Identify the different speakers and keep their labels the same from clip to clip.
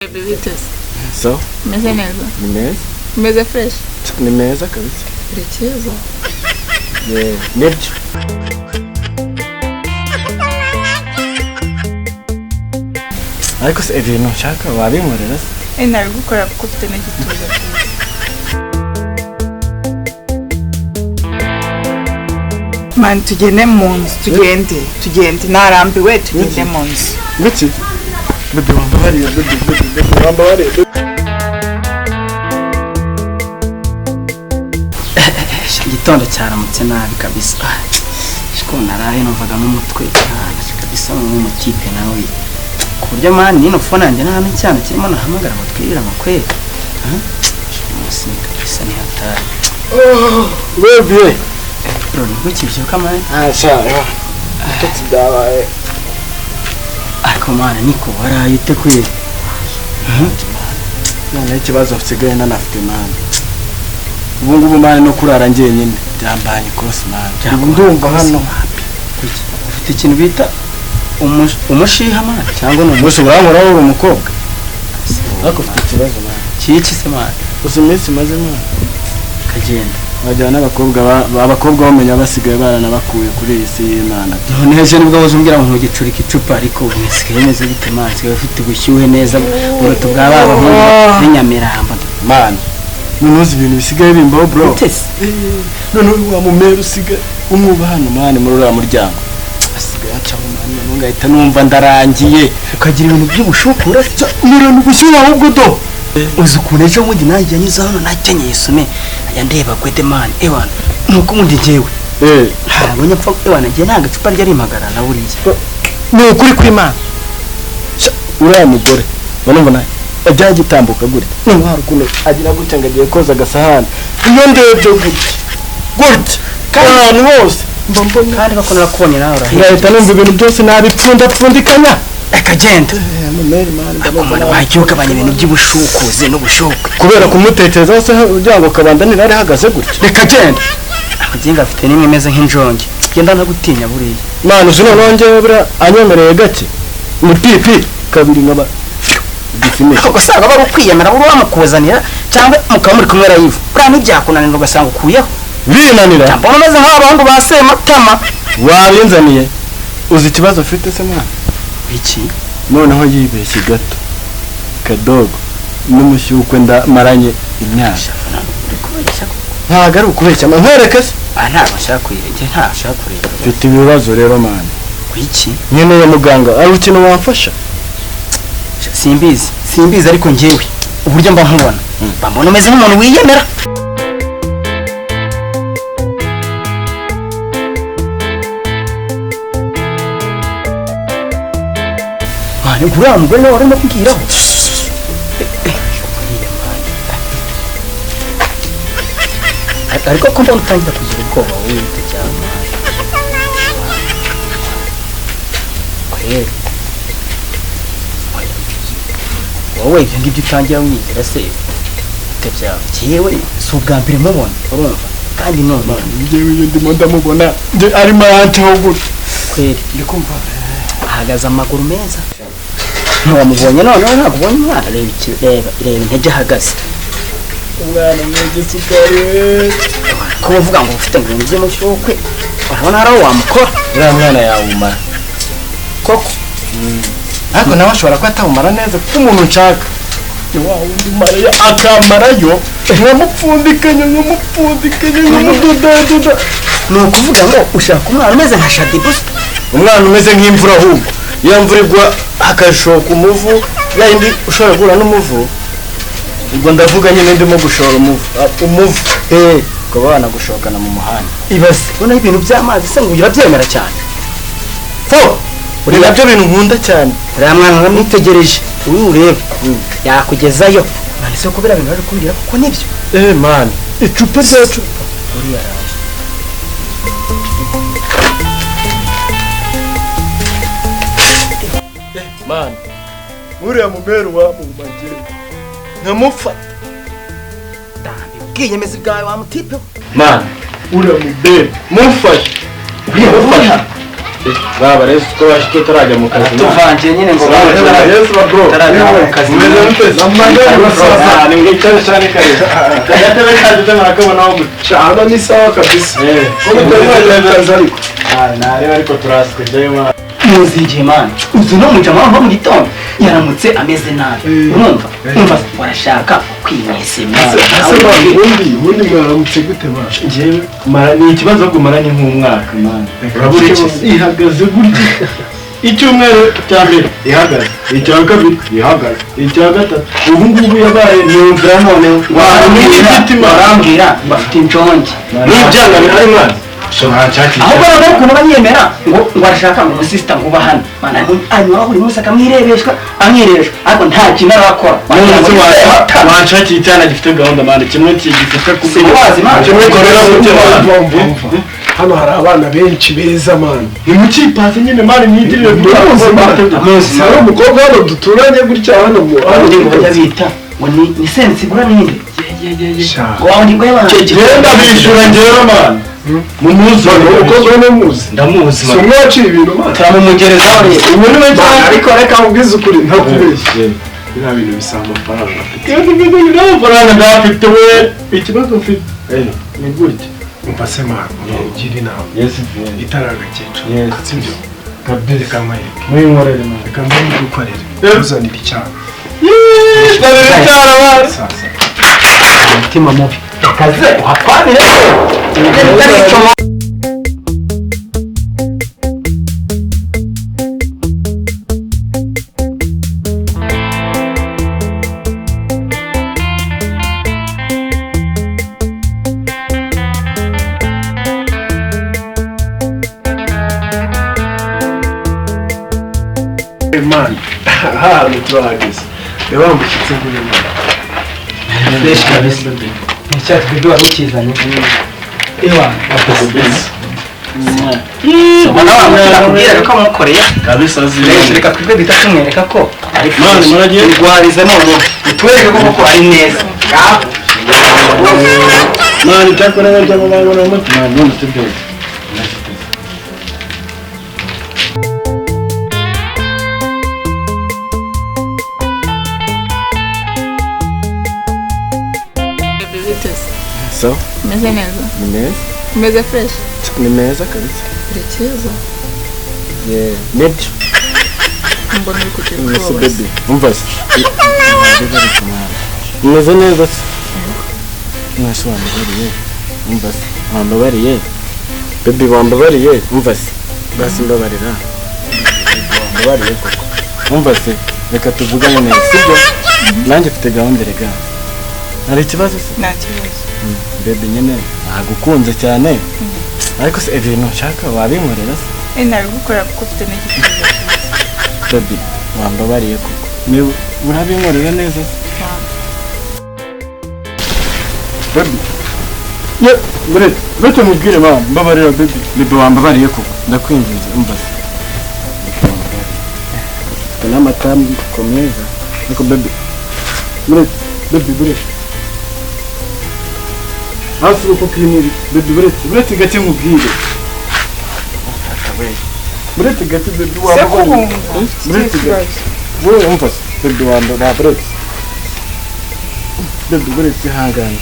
Speaker 1: Baby biteze.
Speaker 2: So,
Speaker 1: Meze neza.
Speaker 2: ni meza.
Speaker 1: Meze fresh.
Speaker 2: Ni meza kabisa.
Speaker 1: Uri cyiza.
Speaker 2: Yeah, nibyo. Ariko se ibintu nshaka wabinkorera se?
Speaker 1: Nabigukora kuko ufite n'igituza cyiza. Man, tugende mu nzu, tugende, tugende. Narambiwe, tugende mu nzu.
Speaker 2: Ngiki? Bebe wambabariye, bebe, bebe, bebe wambabariye.
Speaker 3: Igitondo cyaramutse nabi kabisa. Shiko naraye numvaga n'umutwe kabisa nk'umutipe nawe. Ku buryo man nino phone yanjye nta n'icyana kirimo nahamagara ngo twirire amakweri. Umunsi ni kabisa ni hatari.
Speaker 2: Oh, bebe.
Speaker 3: Bro, nibwo kibyuka man.
Speaker 2: Ah, sha. Ibitotsi byabaye.
Speaker 3: Ariko man niko waraye ute kweri?
Speaker 2: Noneho ikibazo nsigaye nanafite man. Ubu ngubu man no kurara njyenyine byambanye ikosi man. Ubu ndumva hano.
Speaker 3: Ufite ikintu bita umushiha man cyangwa ni
Speaker 2: Umunsi urankora uri umukobwa. Ariko ufite ikibazo man.
Speaker 3: Kiki se man?
Speaker 2: Uzi iminsi maze man.
Speaker 3: Kagenda.
Speaker 2: Bajyana n'abakobwa abakobwa bamenya basigaye baranabakuye kuri iyi si y'Imana.
Speaker 3: None ejo nibwo bazumbwira ngo ntugicurike icupa ariko ubu nsigaye meze bite man, nsigaye ufite ubushyuhe neza buruta ubwa ba bahungu b'inyamirambo.
Speaker 2: Man, none uzi ibintu bisigaye bimbaho bro.
Speaker 3: Utese?
Speaker 2: None wa mumera usigaye umwuba hano man muri uriya muryango. Asigaye ancaho man none ngahita numva ndarangiye.
Speaker 3: Ukagira ibintu by'ubushukura se?
Speaker 2: Murana ubushyuhe ahubwo do.
Speaker 3: Uzi ukuntu ejo bundi nanjye yanyuze hano nakenyeye isume ajya ndeba gwede man ewana nuko ubundi njyewe ntabwo nyapfa ewana njye nta gacupa rya rimagara na buriya.
Speaker 2: Ni ukuri kw'Imana. Uriya mugore urumva ajya agitambuka gutya n'intwaro ukuntu agira gutya ngo agiye koza agasahani iyo ndebye gutya gutya kandi ahantu hose mba mbona
Speaker 3: kandi bakunda kubonye nawe urahita
Speaker 2: ngahita numva ibintu byose nabipfundapfundikanya
Speaker 3: akagenda wajya ugabanya ibintu by'ubushukuzi n'ubushuka
Speaker 2: kubera kumutekereza hose kugira ngo kabandanira ari hahagaze gutya
Speaker 3: reka genda abagenga afite n'imwe imeze nk'injonge genda ntagutinya buriya
Speaker 2: mwana uzi noneho njyewe buriya anyemereye gake ni pipi kabiri nkaba gifinike
Speaker 3: ugasanga bari ukwiyemera uri wamukuzanira cyangwa mukaba muri kumwe live buriya ntibyakunanira ugasanga ukuyeho
Speaker 2: binanira
Speaker 3: mbona umeze nk'abahungu ba Sematama
Speaker 2: wabinzaniye uzi ikibazo ufite se mwana
Speaker 3: iki
Speaker 2: noneho yibeshye gato kadogo n'umushyukwe ndamaranye imyaka ntabwo ari ukubeshya nkwereke se
Speaker 3: ntabwo nshaka kuyireba ntabwo nshaka kureba
Speaker 2: mfite ibibazo rero mwana
Speaker 3: iki
Speaker 2: nkeneye muganga ari ikintu wamfasha
Speaker 3: simbizi simbizi ariko njyewe uburyo mba nkubona mba mbona umeze nk'umuntu wiyemera uriya mugore nawe warimo kubwiraho ariko ko mbona utangira kugira ubwoba wowe wite cyane kweri wowe ibyo ngibyo utangira wiyizera se bite byawe yewe si ubwa mbere mubona urumva kandi none
Speaker 2: njyewe iyo ndimo ndamubona arimo arancaho gutya
Speaker 3: kweri
Speaker 2: ndi kumva
Speaker 3: ahagaze amaguru meza ntiwamubonye noneho ntabwo ubonye umwana reba reba intege ahagaze
Speaker 2: umwana mwege isukari
Speaker 3: kuba uvuga ngo ufite ngo ibintu by'umushyukwe urabona hari aho wamukora
Speaker 2: uriya mwana yawumara
Speaker 3: koko
Speaker 2: ariko nawe ashobora kuba atawumara neza kuko umuntu nshaka ni wa wundi umarayo akamarayo nkamupfundikanya nkamupfundikanya nkamudodadoda
Speaker 3: ni ukuvuga ngo ushaka umwana umeze nka Shadibu
Speaker 2: umwana umeze nk'imvura ahubwo iyo mvura igwa hakashoka umuvu ya yindi ushobora guhura n'umuvu ubwo ndavuga nyine ndimo gushora umuvu umuvu ukaba wanagushokana mu muhanda
Speaker 3: ibaze ubona ibintu by'amazi se ngo urabyemera cyane
Speaker 2: fo uri nabyo bintu nkunda cyane
Speaker 3: uriya mwana uramwitegereje uyu urebe yakugezayo none se kubera ibintu bari kumbwira kuko nibyo
Speaker 2: man icupa ryacu
Speaker 3: uriya araje
Speaker 2: man uriya mumeru wamumagiye nkamufata
Speaker 3: ubwiyemezi bwawe wamutipeho
Speaker 2: man uriya mumeru mufashe mufashe Baba rero ko baje tutarajya mu kazi.
Speaker 3: Tuvangiye nyine ngo
Speaker 2: Yesu ba bro.
Speaker 3: Tutarajya mu kazi.
Speaker 2: Umeze mute? Ni mwicare cyane kare. Agatebe kaje murakabonaho gute?
Speaker 4: Hano ni sawa kabisa.
Speaker 2: Ko
Speaker 4: mutari kazi ariko.
Speaker 2: Ah, nareba ariko turazi kujyayo mwana.
Speaker 3: Muzigihe man. Uzi no mujama wa mu gitondo yaramutse ameze nabi. Urumva? Umva warashaka kwimwesemeza.
Speaker 4: Ubundi mwaramutse gute man?
Speaker 2: Njyewe mara ni ikibazo gumaranye nk'umwaka man. Urabura iki? Ihagaze gutya. Icyumweru cya mbere ihagaze, icya kabiri ihagaze, icya gatatu ubu ngubu yabaye numvira noneho
Speaker 3: warambwira bafite injongi
Speaker 2: n'ibyanga bihari mwana.
Speaker 3: Ahubwo noneho ukuntu banyemera ngo arashaka ngo umusisita ngo uba hano mana anyura buri munsi akamwirebeshwa amwirebeshwa ariko nta kintu arakora.
Speaker 2: Wanshakiye icyana gifite gahunda mwana, kimwe kigifite
Speaker 3: kubazi mwana,
Speaker 2: kimwe korera gute mwana.
Speaker 4: Hano hari abana benshi beza man.
Speaker 2: Ni mukipaze nyine mani mwigirire
Speaker 4: gusa. Hari umukobwa hano duturanye gutya hano mu
Speaker 3: ngo bajya bita ngo ni sensi gura ninde? Ngo ndi ngo yabana.
Speaker 2: Genda bishura njyewe man. Mumuzi
Speaker 4: umukobwa hano muzi.
Speaker 2: Ndamuzi man.
Speaker 4: Sumwe waciye ibintu man.
Speaker 3: Turamumugereza rero.
Speaker 4: Ubu ni we cyane ariko reka ubwize ukuri ntakubeshye. Biriya bintu bisaba amafaranga afite.
Speaker 2: Ibintu amafaranga ndafite we. Ikibazo mfite. Ni gutya.
Speaker 4: Umva se man, ugira inama.
Speaker 2: Yes,
Speaker 4: itara agakecuru.
Speaker 2: Yes.
Speaker 4: Sibyo?
Speaker 2: Kabisa.
Speaker 4: Reka nkwereke.
Speaker 2: Mwinkorere man.
Speaker 4: Reka mbigukorere. Uzanira icyaha.
Speaker 2: Yeee, icyaha man.
Speaker 4: Sasa.
Speaker 3: Umutima mubi. Kaze uhakwamire.
Speaker 4: Man, hano turahageze. Reba mushyitsi nguyu man.
Speaker 3: Fresh kabisa. Ni cya twebwe wari ukizanye. Ewa, ubona wa muntu nakubwiraga ko amukoreye
Speaker 2: kabisa zi.
Speaker 3: Reka twebwe duhita tumwereka ko ari
Speaker 2: Man, muragiye
Speaker 3: rwarize none utwereke ko koko ari neza.
Speaker 2: Man, icyakora barya mu bantu man, none tubyo. So,
Speaker 1: Umeze neza?
Speaker 2: Ni meza.
Speaker 1: Umeze fresh?
Speaker 2: Ni meza kabisa.
Speaker 1: Uri cyiza?
Speaker 2: Yeah, nibyo.
Speaker 1: Mbona uri kugira ubwoba.
Speaker 2: Baby, umva se. Umeze neza se? Mwese wambabariye. Umva se, wambabariye. Baby wambabariye, umva se. Basi mbabarira. Wambabariye koko. Umva se, reka tuvugane neza, sibyo? Nanjye mfite gahunda rega. Hari ikibazo se?
Speaker 1: Nta kibazo.
Speaker 2: Baby nyine nagukunze cyane. Ariko se ibintu nshaka wabinkorera se?
Speaker 1: Nabigukorera kuko ufite n'igisubizo cyiza.
Speaker 2: Baby wambabariye koko. Niba urabinkorera neza se? Baby. Ye, buretse mubwire mama, mbabarira baby. Baby wambabariye koko. Ndakwinginze umva se. Mfite n'amata meza. Ariko baby. Buretse, baby buretse. Hasi uko kwiniri, baby buretse gake mubwire. Buretse gake baby wambabariye. Buretse gake. Wowe umva se, baby wambabariye buretse. Baby buretse ihangane.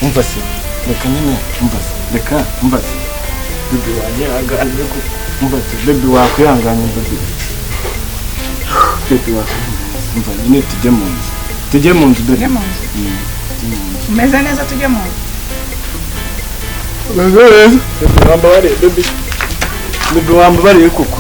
Speaker 2: Umva se, reka nyine umva se, reka umva se. Baby wanyihangane koko. Umva se, baby wakwihanganye baby. Baby wakwihanganye. Umva nyine tujye mu nzu. Tujye mu nzu baby.
Speaker 1: Tujye mu nzu. Umeze neza tujye mu nzu.
Speaker 2: Baby wambabariye baby. Baby wambabariye koko.